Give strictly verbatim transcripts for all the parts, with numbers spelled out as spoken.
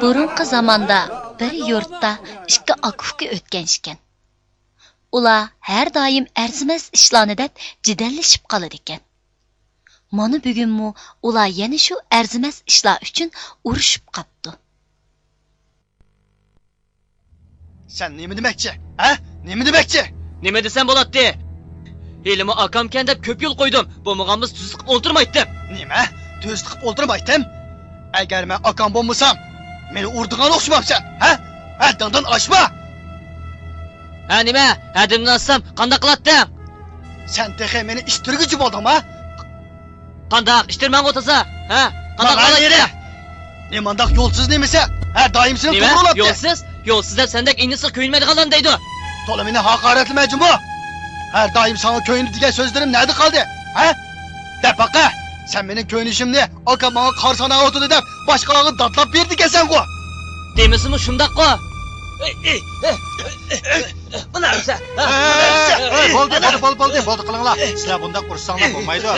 بۇرۇنقى زاماندا بىر يۇرتتا ئىككى ئاكا-ئۇكا ئۆتكەن ئىكەن. ئۇلار ھەر دائىم ئەرزىمەس ئىشلارنى دەپ جېدەللىشىپ قالىدىكەن. مانا بۈگۈنمۇ ئۇلار يەنە شۇ ئەرزىمەس ئىشلار ئۈچۈن ئۇرۇشۇپ قاپتۇ. سەن نېمە دېمەكچى؟ ھە؟ نېمە دېمەكچى؟ نېمە دېسەم بولاتتى؟ ھېلىمۇ ئاكامكەن دەپ كۆپ يول قويدۇم. بولمىغانمىز تۈز قىپ ئولتۇرمايتتىم. نېمە؟ تۈز قىپ ئولتۇرمايتتىم؟ ئەگەر مەن ئاكاڭ بولمىسام، مېنى ئۇرىدىغان ئوخشىمامسەن، ھە؟ ھەددىڭدىن ئاشما! ھە نېمە؟ ھەددىمدىن ئاشسام قانداق قىلاتتىڭ؟ سەن تېخى مېنى ئىتتىرگۈچى بولدۇڭما؟ قانداق ئىتتىرمەڭغۇ تازا، ھە؟ قانداق قىلاتتىڭ؟ نېمانداق يولسىز نېمىسەن؟ ھە، دائىم سېنى توغرىلاپتى. يولسىز؟ يولسىز دەپ سەندەك ئىنىسىغا كۆيۈنمەيدىغانلارنى دەيدۇ. تولا مېنى ھاقارەتلىمە جۇمۇ. ھەر دائىم ساڭا كۆيۈندى دېگەن سۆزلىرىم نەدە قالدى؟ ھە؟ دەپ باقە. سەن مېنىڭ كۆيۈنۈشۈمنى ئاكام ماڭا قارا ساناۋاتىدۇ دەپ باشقىلارغا داتلاپ بېرىدىكەنسەنغۇ. دېمىسىمۇ شۇنداققۇ. بۇ نەرسە. ھە، بولدى، بولدى، بولدى، بولدى، بولدى، قىلىڭلار. سىلەر بۇنداق ئۇرۇشساڭلار بولمايدۇ.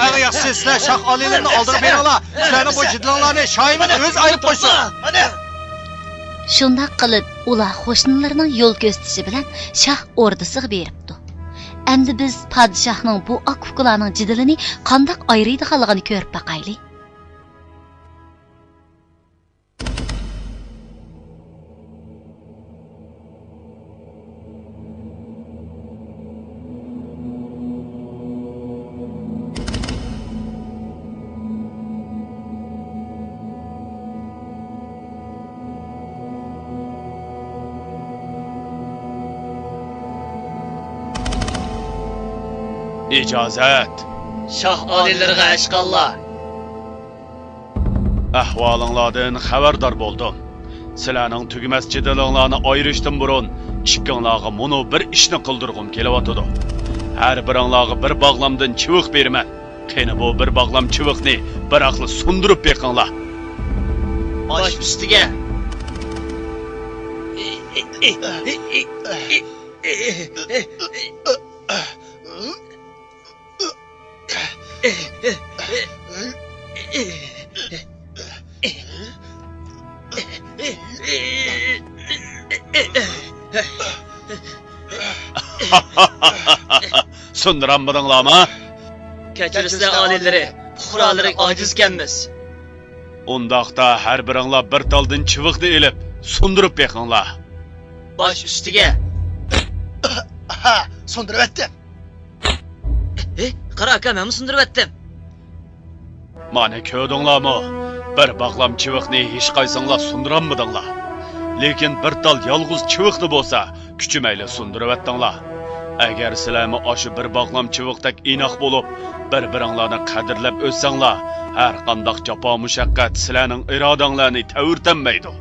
ئەڭ ياخشىسى سىلەر شاھ ئالىيلىرىنى ئالدىغا بېرىڭلار. سىلەرنىڭ بۇ جېدىلىڭلارنى شاھىمىز ئۆزى ئايرىپ قويسۇن. شۇنداق قىلىپ ئۇلار قوشنىلىرىنىڭ يول كۆرسىتىشى بىلەن شاھ ئوردىسىغا بېرىپتۇ. ئەمدى بىز پادىشاھنىڭ بۇ ئاكا-ئۇكىلارنىڭ جېدىلىنى قانداق ئايرىيدىغانلىقىنى كۆرۈپ باقايلى. ئىجازەت. شاھ ئالىيلىرىغا ئەشقاللا. ئەھۋالىڭلاردىن خەۋەردار بولدۇم. سىلەرنىڭ تۈگىمەس جېدىلىڭلارنى ئايرىشتىن بۇرۇن، ئىككىڭلارغا مۇنۇ بىر ئىشنى قىلدۇرغۇم كېلىۋاتىدۇ. ھەر بىرىڭلارغا بىر باغلامدىن چىۋىق بېرىمەن. قېنى، بۇ بىر باغلام چىۋىقنى بىراقلا سۇندۇرۇپ بېقىڭلار. باش ئۈستىگە. سۇندۇرالمىدىڭلارمۇ؟ كەچۈرسىلەر ئالىيلىرى، پۇقرالىرى ئاجىزكەنمىز. ئۇنداقتا ھەر بىرىڭلار بىر تالدىن چىۋىقنى ئېلىپ، سۇندۇرۇپ بېقىڭلار. باش ئۈستىگە. ھا، سۇندۇرۇۋەتتىم. ھې، قارا ئاكا، مەنمۇ سۇندۇرۇۋەتتىم. مانا كۆردۈڭلارمۇ؟ بىر باغلام چىۋىقنى ھېچقايسىڭلار سۇندۇرالمىدىڭلار. لېكىن بىر تال يالغۇز چىۋىقنى بولسا كۈچىمەيلى سۇندۇرۇۋەتتىڭلار. ئەگەر سىلەرمۇ ئاشۇ بىر باغلام چىۋىقتەك ئىناق بولۇپ، بىر-بىرىڭلارنى قەدىرلەپ ئۆتسەڭلار، ھەر قانداق جاپا-مۇشەققەت سىلەرنىڭ ئىرادەڭلارنى تەۋرىتەلمەيدۇ.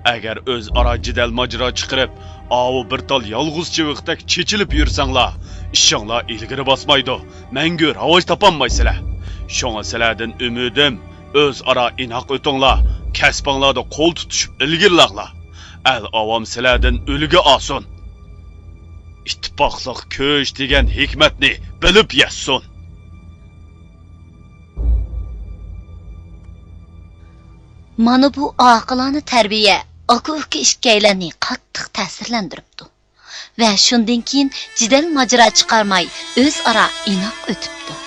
ئەگەر ئۆزئارا جېدەل-ماجىرا چىقىرىپ، ئاۋۇ بىر تال يالغۇز چىۋىقتەك چېچىلىپ يۈرسەڭلار، ئىشىڭلار ئىلگىرى باسمايدۇ، مەڭگۈ راۋاج تاپالمايسىلەر. شۇڭا سىلەردىن ئۈمىدىم، ئۆزئارا ئىناق ئۆتۈڭلار، كەسپىڭلاردا قول تۇتۇشۇپ ئىلگىرىلەڭلار. ئەل-ئاۋام سىلەردىن ئۈلگە ئالسۇن. ئىتتىپاقلىق كۈچ دېگەن ھېكمەتنى بىلىپ يەتسۇن. مانا بۇ ئاقىلانە تەربىيە ئاكا-ئۇكا ئىككىيلەننى قاتتىق تەسىرلەندۈرۈپتۇ ۋە شۇندىن كېيىن جېدەل-ماجىرا چىقارماي ئۆزئارا ئىناق ئۆتۈپتۇ.